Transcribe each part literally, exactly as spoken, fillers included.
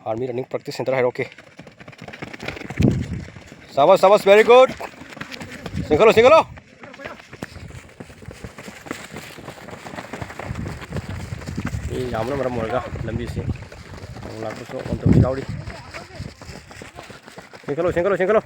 Army Running Practice Center ꯍꯥꯏꯔꯣꯀꯦ꯫ ꯁꯥꯕꯥꯁ, ꯁꯥꯕꯥꯁ, very good. ꯆꯦꯟꯈꯠꯂꯣ, ꯆꯦꯟꯈꯠꯂꯣ꯫ ꯃꯤ ꯌꯥꯝꯕꯅ ꯃꯔꯝ ꯑꯣꯏꯔꯒ ꯂꯝꯕꯤꯁꯤ ꯅꯣꯡ ꯂꯥꯛꯄꯁꯨ ꯑꯣꯟꯊꯣꯛꯄ ꯌꯥꯎꯔꯤ꯫ ꯆꯦꯟꯈꯠꯂꯣ, ꯆꯦꯟꯈꯠꯂꯣ, ꯆꯦꯟꯈꯠꯂꯣ꯫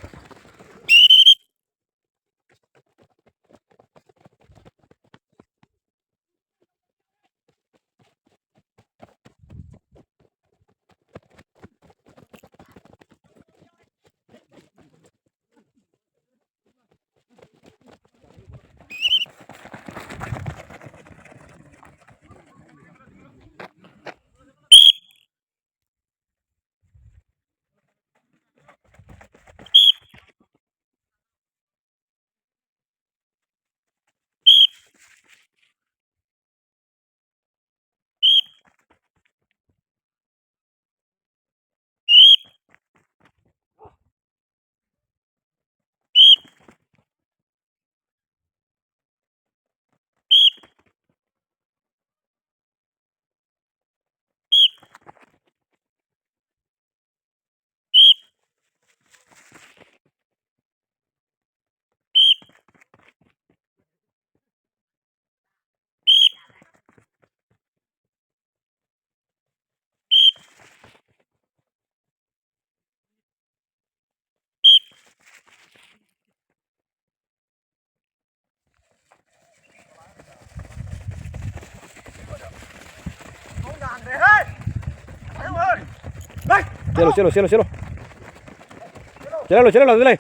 ꯆꯦꯜꯂꯣ, ꯆꯦꯜꯂꯣ, ꯆꯦꯜꯂꯣ, ꯆꯦꯜꯂꯣ꯫ ꯆꯦꯜꯍꯜꯂꯣ, ꯆꯦꯜꯍꯜꯂꯣ, ꯑꯗꯨ ꯂꯩ꯫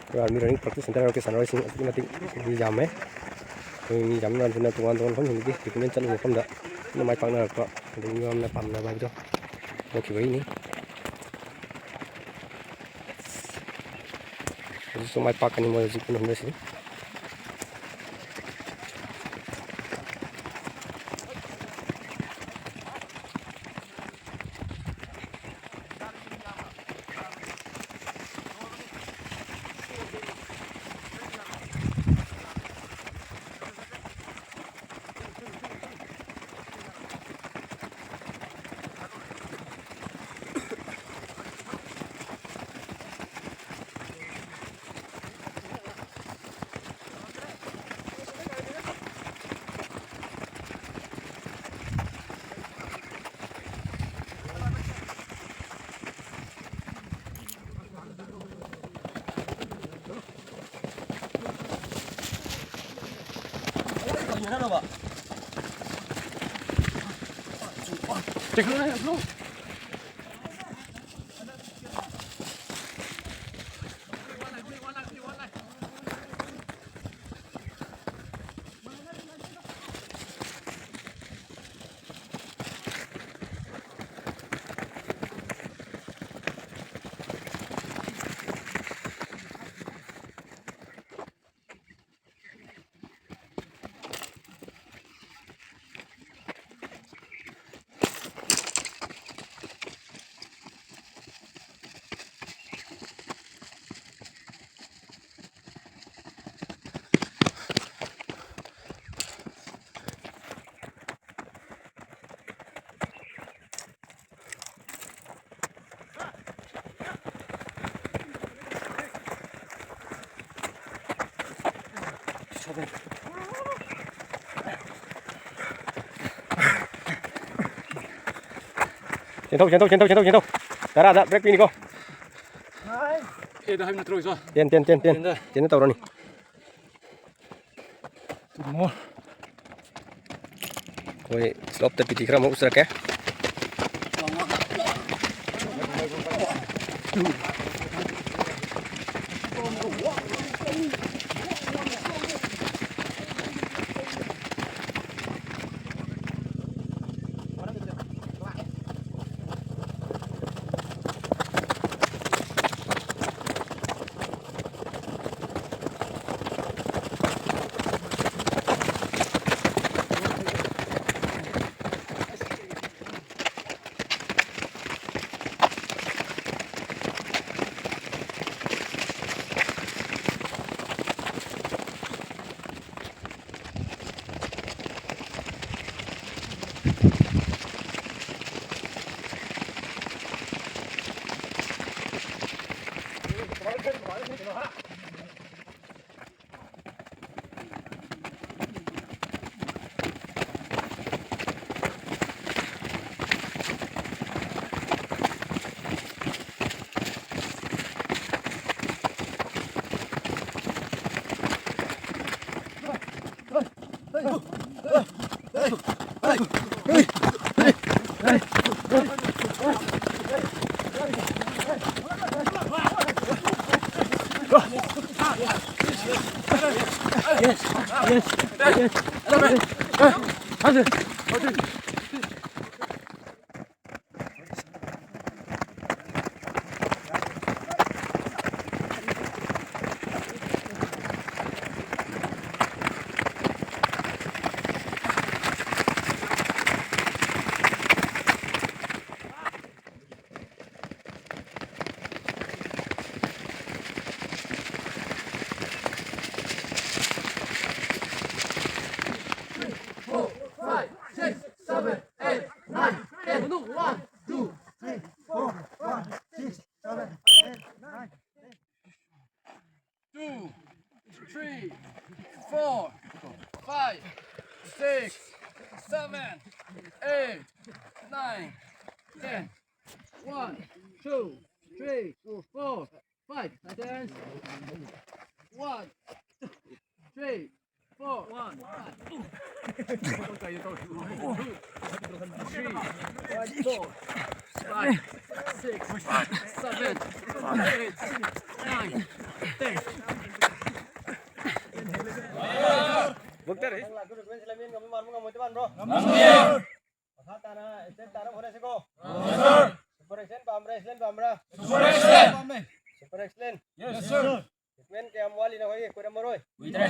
ꯑꯩꯈꯣꯏ Army Running Practice Center ꯍꯥꯏꯔꯛꯀꯦ, ꯁꯥꯟꯅꯔꯣꯏꯁꯤꯡ ꯑꯁꯨꯛꯀꯤ ꯃꯇꯤꯛ ꯃꯤ ꯌꯥꯝꯃꯦ꯫ ꯑꯩꯈꯣꯏ ꯃꯤ ꯌꯥꯝꯅ ꯃꯔꯝꯁꯤꯅ ꯇꯣꯉꯥꯟ ꯇꯣꯉꯥꯟꯕ ꯃꯐꯝꯁꯤꯡꯗꯒꯤ picnic ꯆꯠꯂꯨꯕ ꯃꯐꯝꯗ ꯄꯨꯟꯅ ꯃꯥꯏ ꯄꯥꯛꯅꯔꯛꯄ, ꯑꯗꯒꯤ ꯃꯤꯌꯥꯝꯅ ꯄꯥꯝꯅꯕ ꯍꯥꯏꯕꯗꯣ ꯊꯣꯛꯈꯤꯕꯒꯤꯅꯤ꯫ ꯍꯧꯖꯤꯛꯁꯨ ꯃꯥꯏ ꯄꯥꯛꯀꯅꯤ ꯃꯣꯏ ꯍꯧꯖꯤꯛ ꯄꯨꯟꯅ ꯍꯣꯠꯅꯔꯤꯁꯤ꯫ ꯆꯦꯟꯊꯧ, ꯆꯦꯟꯊꯧ, ꯆꯦꯟꯊꯧ, ꯆꯦꯟꯊꯧ, ꯆꯦꯟꯊꯧ꯫ ꯇꯔꯥꯗ break ꯄꯤꯅꯤꯀꯣ꯫ ꯑꯦꯗ ꯍꯥꯏꯕ ꯅꯠꯇ꯭ꯔꯣ, ꯏꯁꯣ? Ten, ten, ten, ten. ꯇꯦꯟꯗ꯫ ꯇꯦꯟꯗ ꯇꯧꯔꯅꯤ꯫ ꯇꯨꯝꯃꯣ꯫ ꯑꯩꯈꯣꯏ slopeꯇ PT ꯈꯔ ꯑꯃꯨꯛ ꯎꯞꯆꯔꯛꯀꯦ꯫ Yes. Yes. Yes. Hadi. Four, five, six, seven, eight, nine, ten. One, two, three, four, five, six, seven, eight, nine, ten. Two, three, four, five, six, seven, eight, nine, ten. One, two, three, four, five. Attends. One, two, three, four, one, five. Two, three, four, five, six, seven, eight, nine, ten. ꯅꯪ ꯂꯥꯛꯇꯣꯏ documents ꯂꯩꯃꯤꯟ ꯉꯝꯕ ꯃꯥꯟꯕ ꯉꯝꯃꯣꯏꯗꯕ ꯃꯥꯟꯕ꯭ꯔꯣ? ꯃꯈꯥ ꯇꯥꯅ action ꯇꯥꯅꯕ ꯍꯣꯠꯅꯁꯤꯀꯣ꯫ Super action ꯄꯥꯝꯕ꯭ꯔꯥ, excellent ꯄꯥꯝꯕ꯭ꯔꯥ? Super excellent ꯄꯥꯝꯃꯦ꯫ Super excellent. ꯗꯣꯀꯨꯃꯦꯟ ꯀꯌꯥꯝ ꯋꯥꯠꯂꯤꯅꯣ ꯑꯩꯈꯣꯏꯒꯤ? ꯀꯨꯏꯔꯝꯃꯔꯣꯏ꯫ ꯀꯨꯏꯗ꯭ꯔꯦ꯫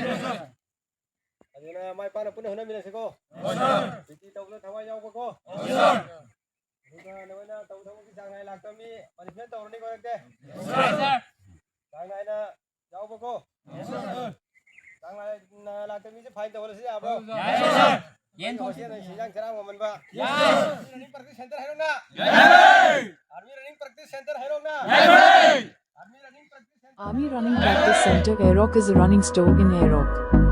ꯑꯗꯨꯅ ꯃꯥꯏ ꯄꯥꯛꯅ ꯄꯨꯟꯅ ꯍꯣꯠꯅꯃꯤꯟꯅꯁꯤꯀꯣ꯫ ꯍꯣꯏ, ꯁꯔ꯫ ꯗ꯭ꯌꯨꯇꯤ ꯇꯧꯕꯗ ꯊꯋꯥꯏ ꯌꯥꯎꯕꯀꯣ꯫ ꯍꯣꯏ, ꯁꯔ꯫ ꯑꯗꯨꯒ ꯅꯈꯣꯏꯅ ꯇꯧ ꯊꯕꯛꯀꯤ ꯆꯥꯡ ꯅꯥꯏ ꯂꯥꯛꯇꯕ ꯃꯤ ꯄꯅꯤꯁꯃꯦꯟ ꯇꯧꯔꯅꯤꯀꯣ, ꯍꯦꯛꯇ꯫ ꯍꯣꯏ, ꯁꯔ꯫ ꯆꯥꯡ ꯅꯥꯏꯅ ꯌꯥꯎꯕꯀꯣ꯫ ꯍꯣꯏ, ꯁꯔ꯫ ꯆꯥꯡ ꯅꯥꯏꯅ ꯂꯥꯛꯇꯕ ꯃꯤꯁꯦ ꯐꯥꯏꯟ ꯇꯧꯍꯜꯂꯁꯤ ꯌꯥꯕ꯭ꯔꯣ? ꯌꯥꯏ, ꯁꯔ꯫ ꯌꯦꯟ ꯊꯣꯡꯁꯤ꯫ ꯍꯣꯇꯦꯜꯗ ꯏꯟꯁꯥꯡ ꯆꯔꯥ ꯋꯥꯟꯃꯟꯕ꯫ ꯌꯥꯏ꯫ ꯑꯥꯔꯃꯤ ꯔꯟꯅꯤꯡ ꯄ꯭ꯔꯦꯛꯇꯤꯁ ꯁꯦꯟꯇꯔ ꯍꯩꯔꯣꯛꯅ꯫ ꯌꯥꯏ꯫ ꯑꯥꯔꯃꯤ ꯔꯟꯅꯤꯡ ꯄ꯭ꯔꯦꯛꯇꯤꯁ ꯁꯦꯟꯇꯔ ꯍꯩꯔꯣꯛꯅ꯫ Army Running Practice Center, Heirok is a running store in Heirok.